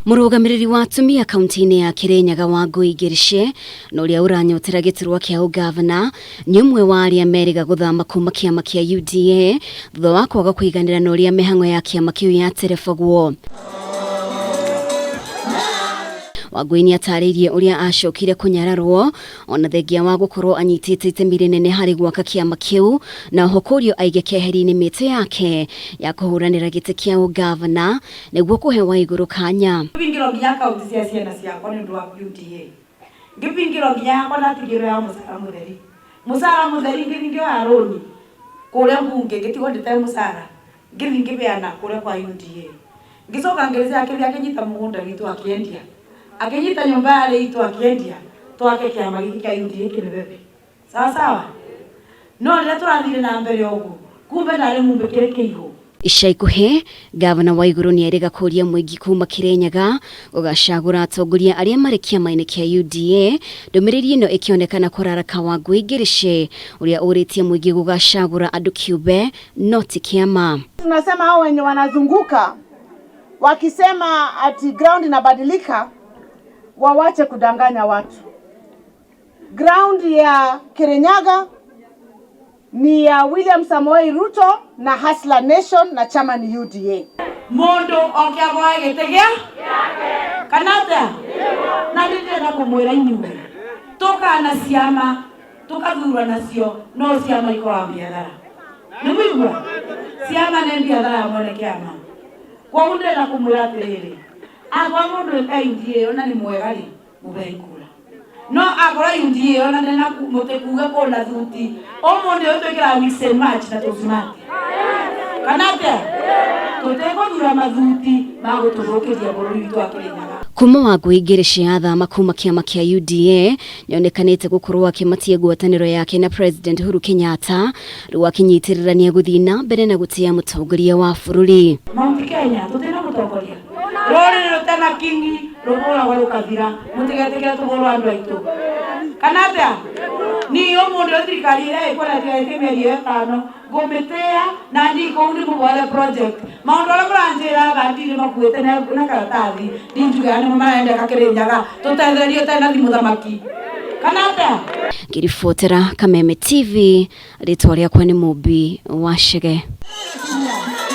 Mũrũgamĩrĩri wa atumia kaunti-inĩ ya Kirinyaga Wangũi Ngirice na ũrĩa ũranyotera gĩturwa kĩa ũgavana nĩ ũmwe wa arĩa merĩga gũthama kuma kĩama kĩa UDA thutha wa kwaga kũiganĩra na ũrĩa mĩhang'o ya kĩama kĩu yaterebagwo. Wangũi nĩ atarĩirie ũrĩa acokire kũnyararwo ona thengia wa gũkorwo anyitĩte itemi rĩnene harĩ gwaka kĩama kĩu na oho kũrio aige keheri-inĩ mĩtĩ yake ya kũhũranĩra gĩtĩ kĩa ũgavana nĩguo kũhe Waigũrũ kanya. Ngĩbingĩrwo nginya akaunti cia ciana ciakwa nĩ ũndũ wa UDA. Ngĩbingĩrwo nginya yakwa ndatigĩrwo ya mũcara mũtheri. Mũcara mũtheri ngĩthiĩ ngĩoya rũni kũrĩa mbunge ngĩtigwo ndĩte mũcara ngĩthiĩ ngĩbeana kũrĩa kwa UDA. Ngĩcoka ngĩrĩcia akĩthiĩ akĩnyita mũgũnda witũ akĩendia. Akĩnyita nyũmba yarĩ itũ akĩendia twake kĩama gĩkĩ kĩa UDA kĩnebebe. Sawa sawa? No rĩrĩa tũrathire na mbere ũguo, kumbe ndarĩ mumbĩkĩre kĩihũ. Ica ikuhĩ, Ngavana Waiguru nĩerĩga kũria mũingĩ kuma Kirinyaga gũgacagũra atongoria arĩa marĩ kĩama-inĩ kĩa UDA, ndũmĩrĩri ĩno ĩkĩonekana kũraraka Wangũi Ngirici ũrĩa ũrĩtie mũingĩ gũgacagũra andũ kĩũmbe no ti kĩama. Tunasema hao wenye wanazunguka wakisema ati ground inabadilika, wawache kudanganya watu. Ground ya Kirinyaga ni ya William Samoei Ruto na Hustler Nation na chama ni UDA. Mundu oke agoe gĩtĩ gĩa kana atĩa na ndĩrenda kũmwĩra inyuĩ tũkaga na ciama tũkathura nacio no ciama ikoragwo biathara nĩ mũigua ciama nĩ biathara ya mwene kĩama kwoguo ndĩrenda kũmwĩra atĩrĩrĩ akwa mũndũ e UDA ona nĩ mwega rĩ mũhei kura no akorwo UDA ona ndena mũtĩkuge kũna thuti ũmũthĩ ũyũ twĩkĩraga mix and match na tũcimati kana atĩa tũtegũthura mathuti ma gũtũthũkĩria bũrũri witũ wa Kĩrĩnyaga. Kuma Wangũi Ngirici athama kuma kĩama kĩa UDA nĩonekanĩte gũkorwo akĩmatia ngwatanĩro yake na President Uhuru Kenyatta rĩu akĩnyitĩrĩra nĩegũthiĩ na mbere na gũtĩa mũtongoria wa bũrũri. Mount Kenya tũtĩna mũtongoria rũrĩrĩ rũtena kingi rũbũragwo rũkathira mũtigetĩkĩre tũbũrwo andũ aitũ kana atĩa niĩ ũmũthĩ ũyũ thirikari ĩrĩa ĩkuona ĩtigarĩtie mĩeri ĩtano ngũmĩtĩĩa na ndiĩ kũu ndĩmũbore project maũndũ arĩa mũranjĩraga ndirĩ makuĩte na karatathi ndinjugaga nĩmo marendeka Kĩrĩnyaga tũtethererie ũtarĩ na thimũ thamaki kana atĩa. Ngĩribotera Kameme TV, rĩtwa rĩakwa nĩ Mũmbi wa Chege.